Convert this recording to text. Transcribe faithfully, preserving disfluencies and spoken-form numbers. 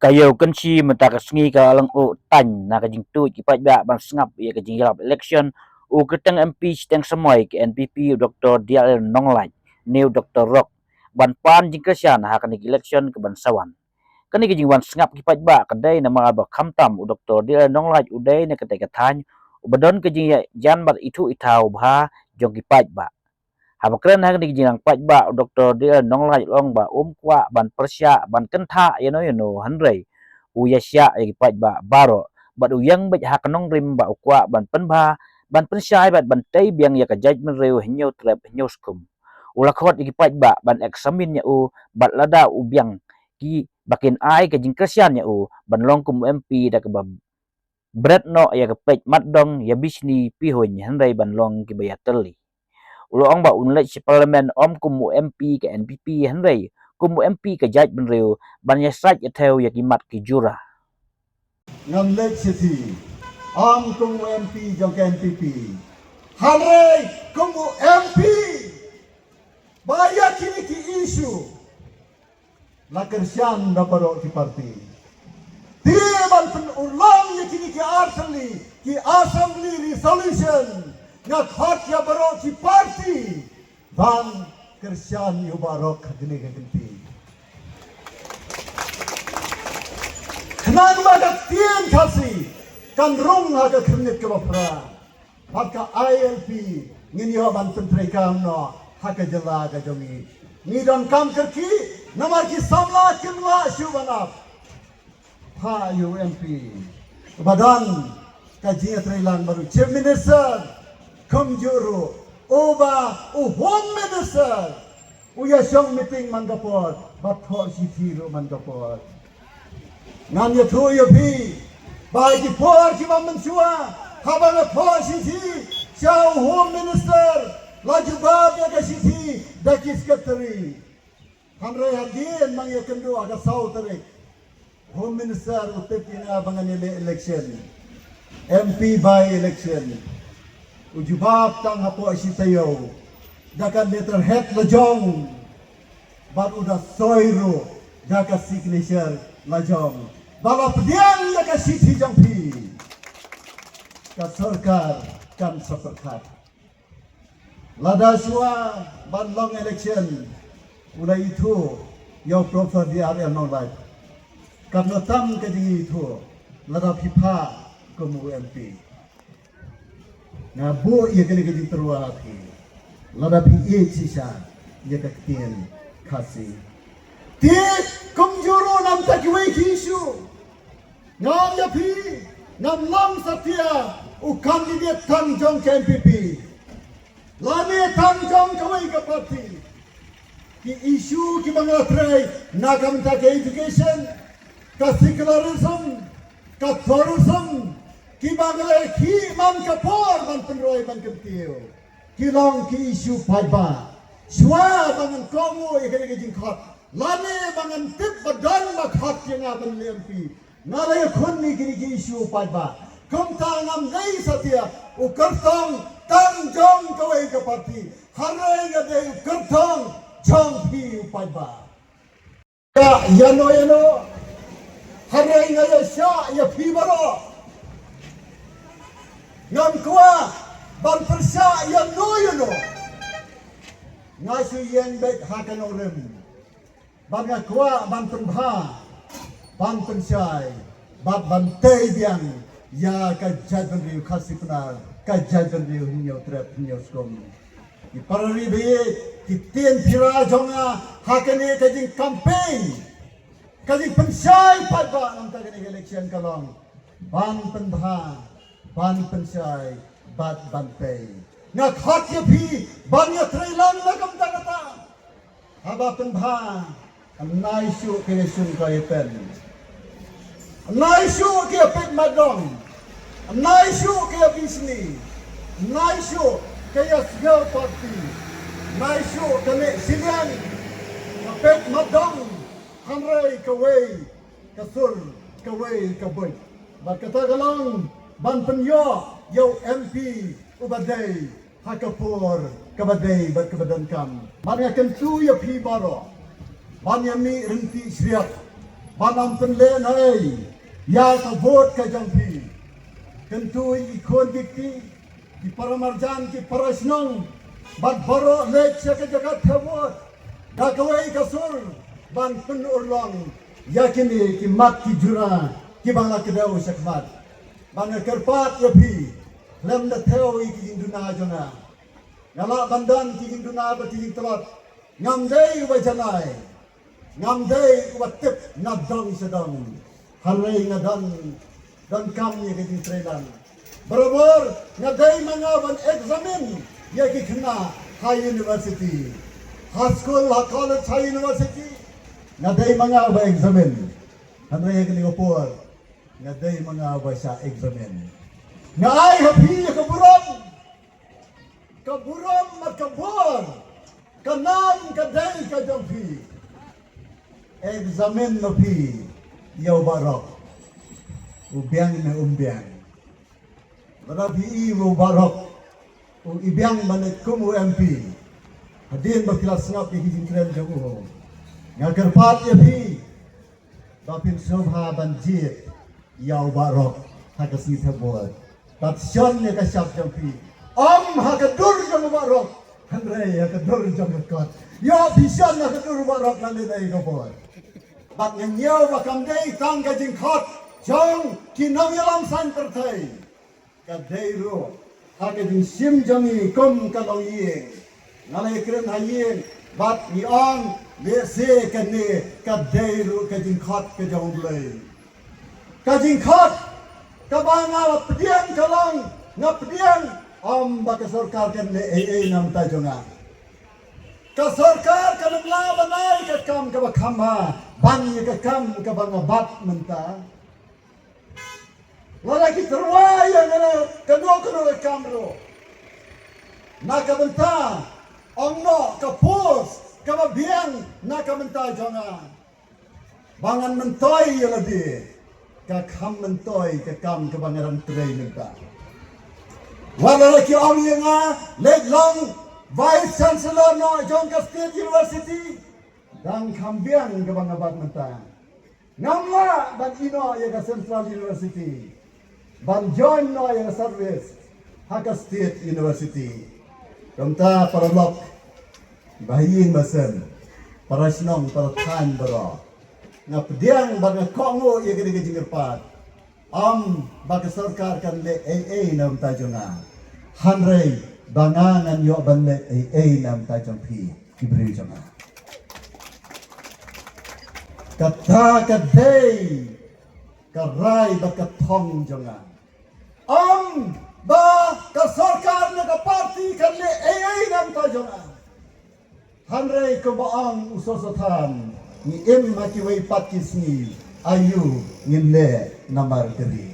Ka ïew kynshi mynta ka sngi ka la long u tang na ka jingtuid ki paidbah ban sngap ïa ka jingïalap election u kyrteng M P shiteng samoi ka N P P u Doktor D L Nonglait ne u Doktor Rock ban pan jingkyrshan ha kane ka election ka ban sa wan. Kane ka jingwan sngap ki paidbah ka dei namar ba khamtam u Doktor D L Nonglait u dei na katei ka thaiñ uba don ka jingïajan bad ithuh ithaw bha jong ki paidbah. Haba kren ha kane ka jingrang paidbah u Doktor D L Nonglait u ong ba um kwah ban pyrshah ban kynthah ïano ïano hynrei u ïasiah ïa ki paidbah baroh bad u ïeng beit ha ka nongrim ba u kwah ban pynbha ban pynshai bad ban tei biang ïa ka jaitbynriew Hynñiewtrep Hynñiewskum. U la khot ïa ki paidbah ban examine ïa u bad lada u biang ki ba kin ai ka jingkyrshan ïa u ban long kum u M P da kaba bret noh ïa ka peit matdong ïa bishni pihuiñ hynrei ban long kiba ïatylli. U la ong ba un leit sha parliament ym kum u M P ka N P P hynrei kum u M P ka jaitbynriew ban ïasaid ïathew ïa ki mat ki jura. Ngam leit shithi ym kum u M P jong ka N P P hynrei kum u M P ba ïa kine ki issue la kyrshan da baroh ki party. Te ban pynurlong ïa kine ki artylli ki assembly resolution nga khot ïa baroh ki party ban kyrshan ïa u Bah Rock ha kane ka kynti. Khnang ba ka ktien Khasi kan rung ha ka khyrnit kaba phra. Bad ka I L P ngin ïoh ban pyntreikam noh ha ka jylla ka jong ngi. Ngi donkam kyrkieh namar ki samla kim lah shuh ban ap. Phah ïa u M P ba don ka jingïatreilang bad u Chief Minister, kumjuh ruh uba u Home Minister u ïashong meeting man ka por bad thoh shithi ruh man ka por. Ngan ïathuh ïa phi ba ki por kiba mynshuwa haba nga thoh shithi sha u Home Minister la jubab ïa ka shithi da ki secretary. Hynrei hadien ba nga ïakynduh ha ka saw tarik, Home Minister u tip ïa nga ba ngan ïaleh election, M P by election. U jubab tang hapoh shi taïew da ka letterhead la jong bad u da soi ruh da ka signature la jong. Ba la pdiang ïa ka shithi jong phi, ka sorkar kan sa pyrkhat. Lada shuwa ban long election u la ithuh ïa u Professor D R L Nonglait, katno tam ka jingithuh lada phi phah kum u M P. Nga buh ïa kane ka jingtyrwa ha phi lada phi ïeit shisha ïa ka ktien Khasi. Te kumjuh ruh namar kiwei ki issue. Nga ong ïa phi, ngam long satia u candidate tang jong ka N P P lane tang jong kawei ka party. Ki issue kiba nga trei na ka bynta ka education, ka secularism, ka tourism, kiba nga la khih man ka por ban pynroi ban kyntiew. Ki long ki issue paidbah. Shuwa ba ngan kohnguh ïa kane ka jingkhot lane ba ngan tip ba don ba khot ïa nga ban leh M P, nga la ïakhun ïa kine ki issue paidbah. Kumta ngam dei satia u kyrtong tang jong kawei ka party, hynrei nga dei u kyrtong jong phi u paidbah. Ka ïano ïano, hynrei nga ïa shah ïa phi baroh. Ngam kwah ban pyrshah ïano ïano. Nga shu ïeng beit ha ka nongrim bad nga kwah ban pynbha, ban pynshai bad ban tei biang ïa ka jaitbynriew Khasi Pnar, ka jaitbynriew Hynñiewtrep Hynñiewskum. Ki para ri baieit, ki ktien pura jong nga ha kane ka jingcampaign, ka jingpynshai paidbah namar kane ka election ka long ban pynbha, ban pynshai bad ban tei. Nga khot ïa phi ban ïatreilang na ka bynta kata. Haba pynbha, nai shuh ka ïashun ka ïapen, nai shuh ka ïapeit matdong, nai shuh ka ïabishni, nai shuh ka ïasngew party, nai shuh ka leh shiliang, ka peit matdong, hynrei kawei ka sur, kawei ka buit. Bad kata ka long ban pynïoh ïa u M P uba dei ha ka por kaba dei bad kaba donkam. Bad nga kyntu ïa phi baroh ban ïa mih ryntih shriap, ban ym pynlehnohei ïa ka vote ka jong phi. Kyntu ïa ki khun ki kti, ki para marjan, ki para shnong, bad baroh leit sha ka jaka thep vote da kawei ka sur ban pynurlong ïa kine ki mat ki jura kiba la kdew shakhmat. Bad nga kyrpad ïa phi, khlem da thew ïa ki jingduna jong nga. Nga lah ban don ki jingduna bad ki jingtlot. Ngam dei uba janai, ngam dei uba tip na dong sha dong. Hynrei nga don, donkam ïa ka jingtreilang. Barabor nga dei ma nga ban examine ïa ki khynnah ha university, ha skul, ha college, ha university. Nga dei ma nga uba examine. Hynrei ha kane ka por nga dei ma nga uba shah examine. Nga ai ha phi ïa ka burom, ka burom bad ka bor, ka nam ka dei ka jong phi. Examine ma phi ïa u Bah Rock, u biang ne um biang. Lada phi i u Bah Rock u i biang ban leit kum u M P hadien ba phi la sngap ïa ki jingkren jong u, nga kyrpad ïa phi ba phin sngewbha ban jied ïa u Bah Rock ha ka sngi thep vote. Bad shon ïa ka shap jong phi, ym ha ka dur jong u Bah Rock, hynrei ha ka dur jong ka kot. Ïoh phi shon ha ka dur u Bah Rock lane ïa ka vote. Bad nga ñiew ba kam dei tang ka jingkhot jong ki nongïalam saiñ pyrthei. Ka dei ruh ha ka jingshim jong ngi kum ka longïing. Nga la ïakren ha ïing bad ngi ong, lehse kane ka dei ruh ka jingkhot ka jong U Blei. Ka jingkhot kaba nga la pdiang ka long, nga pdiang, ym ba ka sorkar kan leh ei ei na bynta jong nga. Ka sorkar kan ym lah ban ai ka kam kaba kham bha ban ïa ka kam kaba nga bat mynta. Lada ki tyrwa ïa nga na kano kano ka kam ruh, na ka bynta, ong noh, ka post kaba biang na ka bynta jong nga, ba ngan myntoi ïa lade, ka kham myntoi ka kam kaba nga dang trei mynta. Wat lada ki ong ïa nga leit long Vice Chancellor noh jong ka State University, dang kham biang kaba nga bat mynta. Ngam lah ban ïeh noh ïa ka Central University ban join noh ïa ka service ha ka State University. Kumta para lok, ba ha ïing ba sem, para shnong, para thaiñ baroh, nga pdiang bad nga kohnguh ïa kane ka jingkyrpad. Ym ba ka sorkar kan leh ei ei na bynta jong nga, hynrei ba nga ngan ïoh ban leh ei ei na bynta jong phi ki briew jong nga. Kata ka dei ka rai bad ka thong jong nga. Ym ba ka sorkar ne ka party kan leh ei ei na bynta jong nga. Hynrei kumba ong u Soso Tham, ngi im ha kiwei pat ki sngi, aïu ngin leh namar ka ri.